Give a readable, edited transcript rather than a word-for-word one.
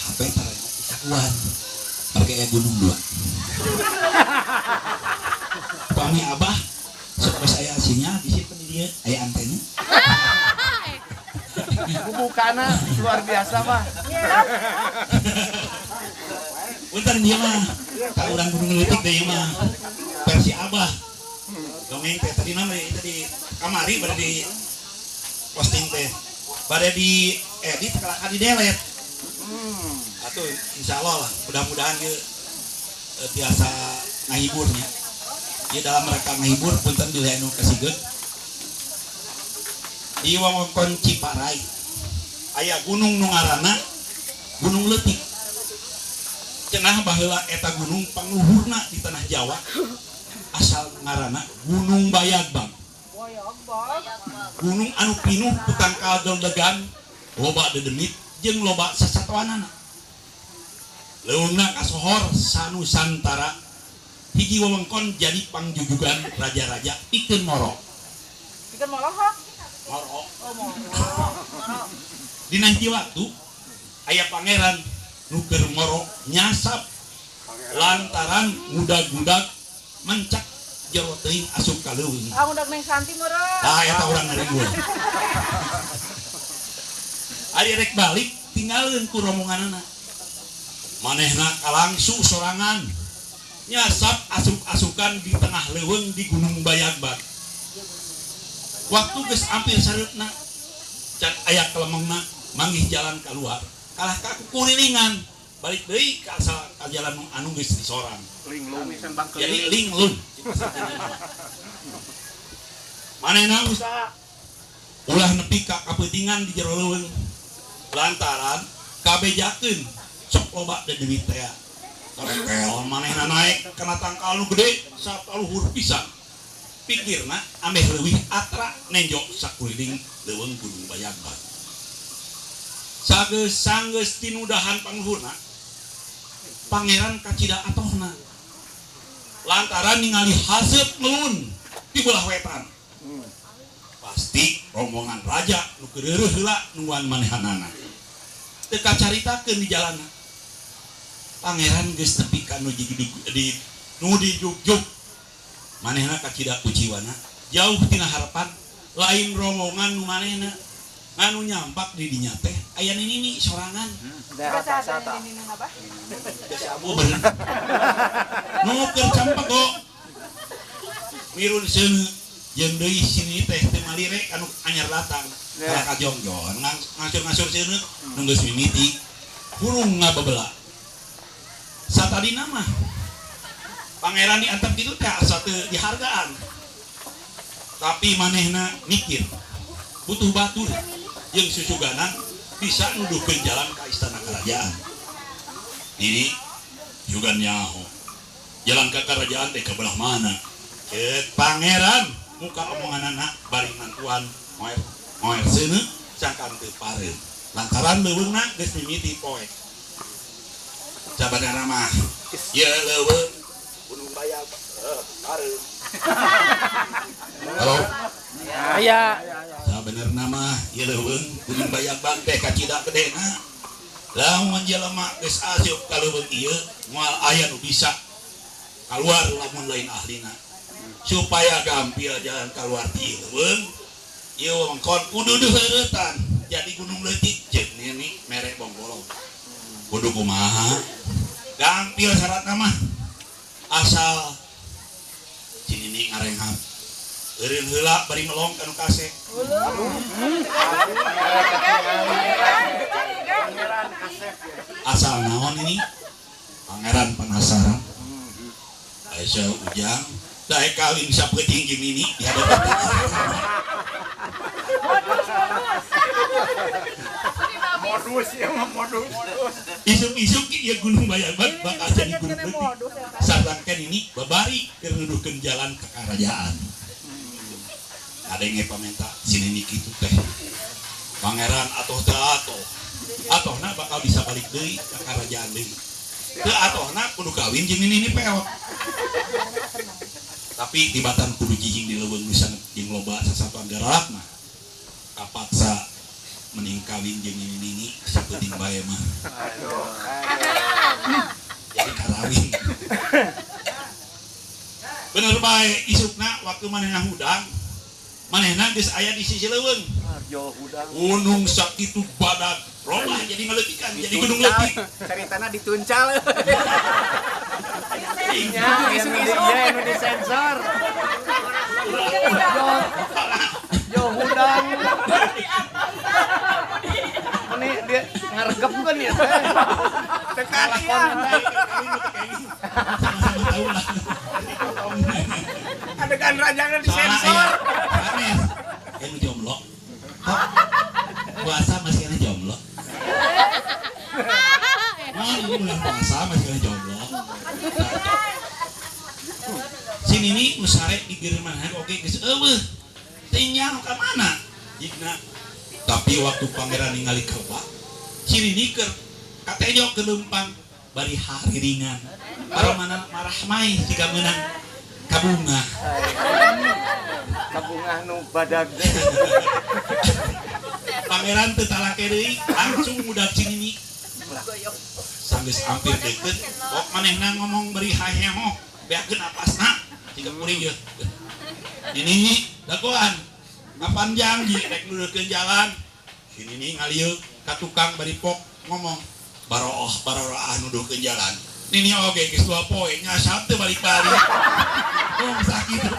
HP tarena sakuan marga aya gunung dua. Pami abah sok geus aya sinyal di situ di dieu aya antena. Bubukana luar biasa mah. Punten ieu mah ka urang Gunung Leutik deui mah. Versi abah. Dongeng teh tadi mah tadi kamari bade di posting teh. Bade di edit kalahka di delete. Atuh insyaallah lah mudah-mudahan ieu tiasa ngahiburnya. Ieu dalam rangka ngahibur punten bilih anu kasigeut. Di wewengkon Ciparai aya gunung nu ngaranna Gunung Leutik. Cenah baheula eta gunung pangluhurna di tanah Jawa asal ngaranna Gunung Bayagbag. Gunung anu pinuh ku tangkal degan loba dedemit jeung loba sasatoanana. Leuweungna kasohor sanusantara hiji wewengkon jadi pangjujugan raja-raja pikeun moro. Pikeun molohok? Moro. Oh, moro. Dina hiji waktu aya pangeran nu keur moro nyasap lantaran ngudag-ngudag mencak jero teuing asup ka leuweung. Ah, ngudag Neng Santi meureun. Tah eta urang ngaringgul. Ari rek balik tinggalkeun ku rombonganana. Manehna kalangsu sorangan nyasap asuk-asukan di tengah leuweung di Gunung Bayagbag. Waktu geus ampir sareupna can aya kelemengna manggih jalan keluar kalah ka kukurilingan balik deui ka asal ka jalan anu geus disorang. Linglung. Jadi linglung. Manehna usaha ulah nepi ka kapeutingan di jero leuweung lantaran kabejakeun sok loba dedemit teh. Tarekel manehna naek kana tangkal nu gede sataluhur pisan. Pikirna ameh leuwih atra nenjo sakuliling leuweung Gunung Bayagbag. Sageus sanggeus tinudahan pangluhurna pangeran kacida atohna lantaran ningali haseup melun di belah wetan. Pasti rombongan raja nu keur reureuh heula nungguan manehanana. Teu kacaritakeun di jalanna. Pangeran geus tepi ka nu dijugjug. Manehna kacida kuciwana jauh tina harapan lain rombongan nu manehna nganu nyampak di dinya teh aya nini sorangan. Nu keur campego mirun seuneu jeung deui sini teh teu malire anu anyar datang kalah ka jongjon ngasur-ngasur seuneu nu geus mimiti hurung ngabebela. Satadina mah pangeran diantep kitu teh asa teu dihargaan. Tapi manehna mikir butuh batur jeung susuganan bisa nuduhkeun jalan ka istana kerajaan. Ini sugan nyaho. Jalan ka kerajaan teh ka belah mana? Ceuk pangeran muka omonganana bari mantuan moer moer seuneu sangkan teu pareum. Lantaran leuweungna geus mimiti poek. Sabanarna mah ieu leuweung Gunung Bayagbag pareum. Halo. Aya. Sabenerna mah ieu leuweung Gunung Bayagbag teh kacida gedena. Lamun jelema geus asup ka leuweung ieu moal aya nu bisa kaluar lamun lain ahlina. Supaya gampil jalan kaluar ti leuweung ieu wewengkon kudu diheuretan jadi Gunung Leutik ceuk nini mere bonggolong. Kudu kumaha? Gampil syaratna mah asal si nini ngarenghap. Eureun heula bari melong ka nu kasep. Asal naon ini? Pangeran penasaran. Aisyah ujang daek kawin sapeuting jeung nini di hadapan. Modus ya modus. Isuk-isuk ieu Gunung Bayagbag bakal jadi gunung leutik. Sadangkan ini babari keur nuduhkeun jalan ke kerajaan. Kadenge pamenta si nini kitu teh. Pangeran atoh teu atoh. Atohna bakal bisa balik deui ka kerajaan deui. Teu atohna kudu kawin jeung nini peot. Tapi tibatan kudu jijing di leuweung nu sanget jeung loba sasatuan garalak mah kapaksa Mending kawin jeung nini sapenting bae mah. Jadi karawin. Bener bae isukna waktu manehna hudang, manehna geus aya di sisi leuweung. Gunung sakitu badag robah jadi ngaleutikan, jadi gunung leutik. Caritana dituncal. Nya, anu disensor. Yo hudang. Ini dia ngargep kan ya. Tekan ya. Adegan rajangna disensor. Aneh. Yang jomblo. Puasa masih kena jomblo. Mau bulan puasa masih kena jomblo. Si Nini usare di german oke geus eueuh. Teu nyaho ka mana? Jigna. Tapi waktu pangeran ningali kawa, si Nini keur katejo ke leumpang bari hariringan. Para mana marah mai jika meunang kabunga. Kabungah nu badag. Pangeran teu talake deui, langsung ngudag si Nini. Sanggeus hampir deukeut, kok manehna ngomong bari haheho, beakeun apasna jika kuring ieu. Nini dagoan ngapanjang ji rek nurutkeun jalan. Si Nini ngalieu ka tukang bari pok ngomong barooh baroroah nuduhkeun jalan. Nini oge geus 2 poe nyasap teu balik-balik. Oh sakitu.